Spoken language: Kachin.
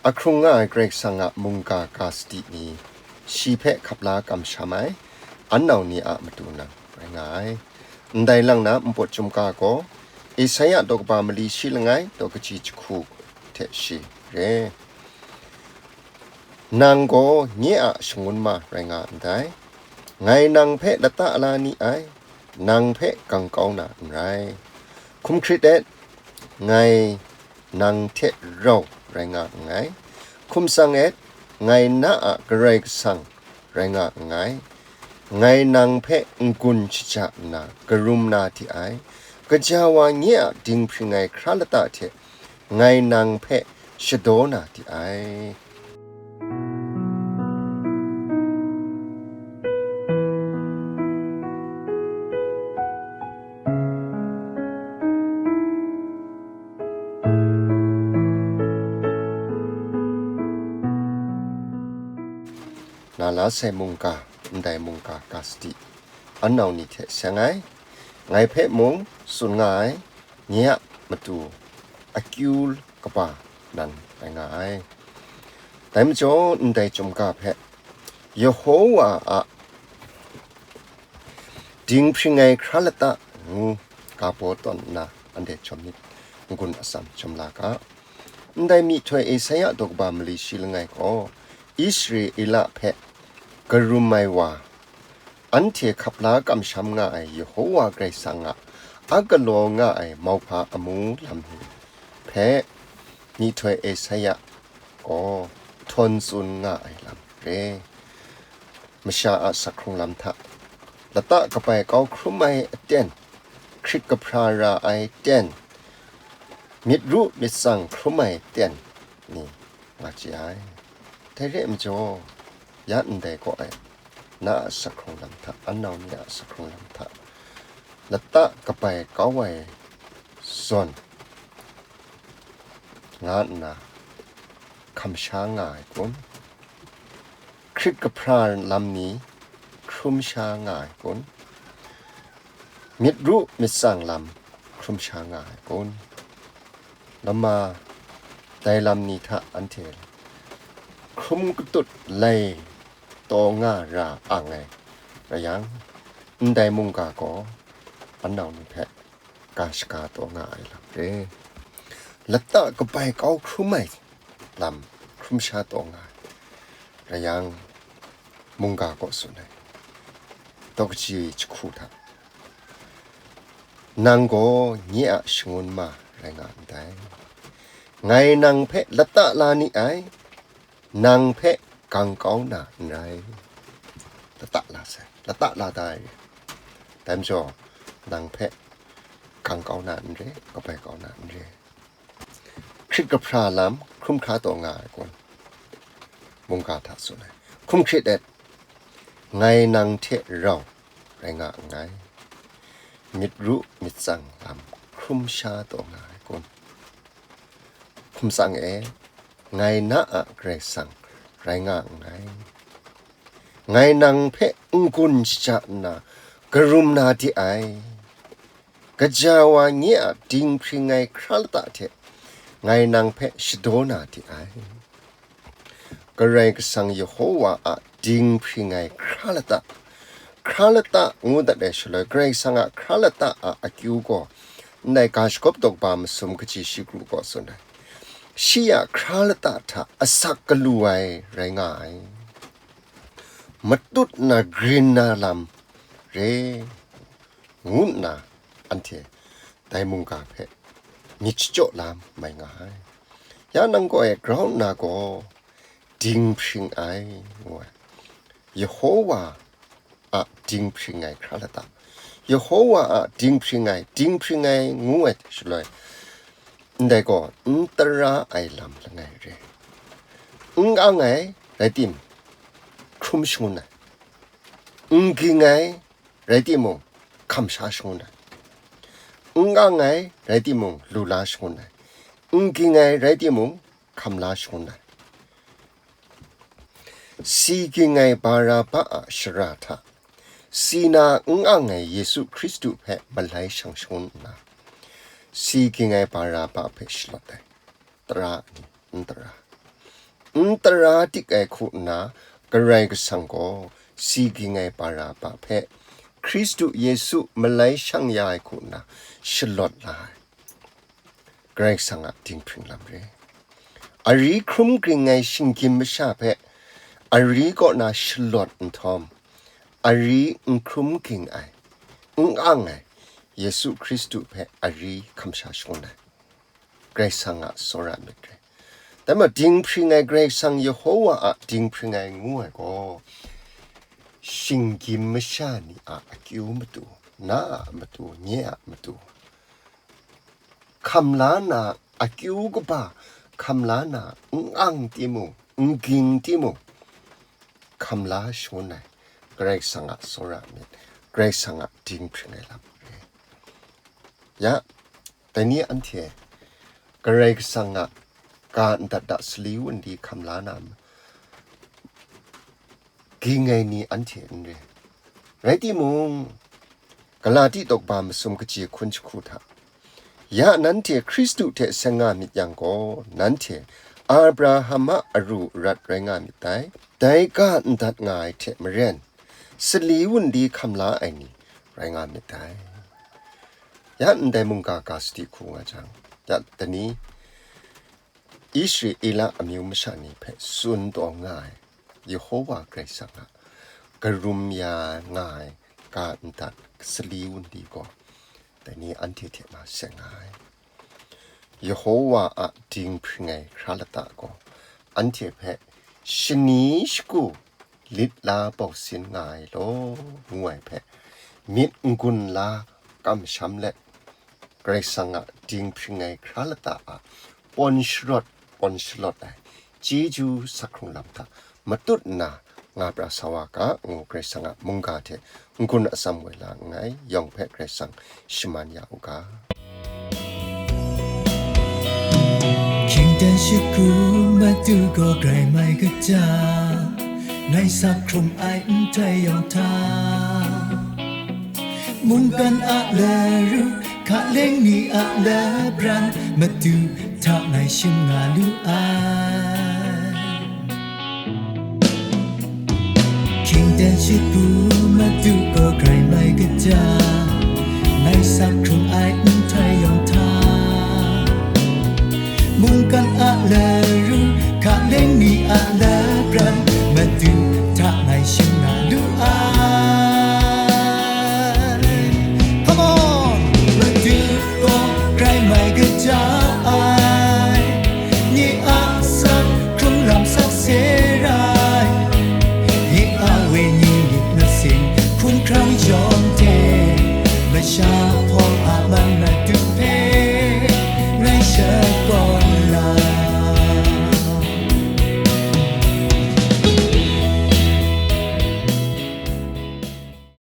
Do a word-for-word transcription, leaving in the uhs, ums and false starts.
Ahkrung nga ai Karai Kasang a mungga ga sadi ni, shi hpe hkap la kamsham ai, an nau ni a matu nang rai nga ai. Ndai lang na npawt chyum ga gaw, Esaia daw kaba mali shi langai, daw kaji jahku hte shi re. Nang gaw nye a shangun ma rai nga ndai, ngai nang hpe lata la ni ai, nang hpe gang kau na n rai. Hkum hkrit et, ngai nang hte rau rai nga nngai. Hkum tsang et, ngai na a Karai Kasang rai nga nngai. Ngai nang hpe n-gun shaja nna karum na de ai, gaja wa nye a dinghpring ai hkra lata hte ngai nang hpe shadaw na de ai. Na la sai mungga, ndai mungga ga sadi, an nau ni hte seng ai, ngai hpe mung tsun nga ai, nye a matu akyu kaba nan rai nga ai. Dai majaw, ndai chyum ga hpe Yehowa a dinghpring ai hkra lata ngu ga baw tawn nna, anhte chyawm myit n-gun atsam chyawm la ga. Ndai myihtoi Esaia daw kaba mali shi langai gaw, Israela hpe karum ai wa, anhte hkap la kamsham nga ai Yehowa Karai Kasang a, a galaw nga ai mauhpa amu lam ni hpe myihtoi Esaia gaw htawn tsun nga ai lam re. Masha a sak hkrung lam hta, lata kabai kau hkrum ai aten, hkrit kahpra ra ai aten, myit ru myit tsang hkrum ai aten ni nga chye ai. Dai re ai majaw, ya ndai kaw ai, na a sak hkrung lam hta, an nau ni a sak hkrung lam hta, lata kabai kau ai zawn nga nna hkam sha nga ai kun? Hkrit kahpra lam ni hkrum sha nga ai kun? Myit ru myit tsang lam hkrum sha nga ai kun? Lama dai lam ni hta anhte hkrum katut lai taw nga ra ang ai rai yang, ndai mungga gaw an nau ni hpe ga shaga taw nga ai lam re. Lata kabai kau hkrum ai lam hkrum sha taw nga ai rai yang, mungga gaw tsun ai, daw kaji jahku hta, nang gaw nye a shangun ma rai nga ndai. Ngai nang hpe lata la ni ai, nang hpe gang kau na n rai. Lata la sai, lata la da ai. Dai majaw, nang hpe gang kau na n re, kabai kau na n re. Hkrit kahpra lam hkrum hkra taw nga ai kun? Mungga hta tsun ai. Hkum hkrit et, ngai nang hte rau rai nga nngai. Myit ru myit tsang lam hkrum sha taw nga ai kun? Hkum tsang e, ngai na a Karai Kasang rai nga nngai. Ngai nang hpe n-gun shaja nna karum na de ai. Gaja wa nye a dinghpring ai hkra lata hte ngai nang hpe shadaw na de ai. Karai Kasang Yehowa a dinghpring ai hkra lata, hkra lata ngu dat ai shaloi, Karai Kasang a hkra lata a akyu gaw, ndai ga shagawp daw kaba masum kaji shi kru gaw tsun ai. Shi a hkra lata hta asak galu ai rai nga ai. Matut na grin na lam re, ngu nna anhte dai mungga hpe myit shachyaw lam mai nga ai. Ya nang gaw e grau nna gaw, dinghpring ai, ngu ai. Yehowa a dinghpring ai hkra lata, Yehowa a dinghpring ai, dinghpring ai ngu ai shaloi, ndai gaw n tara ai lam langai re. N ang ai rai tim, hkrum shangun ai. N ging ai rai timung, hkam sha shangun ai. N ang ai rai timung, lu la shangun ai. N ging ai rai timung, hkam la shangun ai. Si ging ai Baraba a shara hta, si na n ang ai Yesu Hkristu hpe malai shang shangun nna, si ging ai Baraba hpe shalawt ai. Tara ni, n tara. n tara dik ai hku nna, Karai Kasang gaw si ging ai Baraba hpe Hkristu Yesu malai shang ya ai hku nna shalawt la ai. Karai Kasang a dinghpring lam re. Ari hkrum ging ai shinggyim masha hpe ari kaw na shalawt nhtawm, ari n hkrum ging ai, n ang ai Yesu Hkristu hpe ari hkam sha shangun ai. Karai Kasang a tsawra myit re. Dai majaw, dinghpring ai Karai Kasang Yehowa a dinghpring ai ngu ai gaw, shinggyim masha ni a akyu matu, na a matu, nye a matu, hkam la na, akyu kaba hkam la na, n ang timung, n ging timung, hkam la shangun ai Karai Kasang a tsawra myit, Karai Kasang a dinghpring ai lam re. Ya, dai ni anhte Karai Kasang a ga ndat da sali wunli hkam la na, ging ai ni anhte n re. Rai timung, Galati daw kaba masum kaji hkun jahku hta, ya nanhte Hkristu hte seng nga myit yang gaw, nanhte Abraham a aru arat rai nga myit dai. Dai ga ndat nga ai hte maren, sali wunli hkam la ai ni rai nga myit dai. Ya ndai mungga ga sadi hku nga jang, ya dai ni Israela amyu masha ni hpe tsun taw nga ai Yehowa Karai Kasang a karum ya nga ai ga ndat sali wunli gaw, dai ni anhte hte na seng nga ai. Yehowa a dinghpring ai hkra lata gaw, anhte hpe shani shagu lit la bau sin nga ai law, ngu ai hpe, myit n-gun la kamsham let, Karai Kasang a dinghpring ai hkra lata a pawn sharawt, pawn shalawt ai chyeju sak hkrung lam hta matut nna nga pra sa wa ga, ngu Karai Kasang a mungga hte n-gun atsam woi la nngai, yawng hpe Karai Kasang shaman ya u ga. Hkyingten shagu matu gaw grai mai kaja, ngai sak hkrung ai nhtoi yawng hta, mungkan a laru, hkaleng ni a labran, matu hta ngai shim nga lu ai. Hkyingten shagu matu gaw grai mai kaja, ngai sak hkrung ai nhtoi yawng hta, mungkan a laru,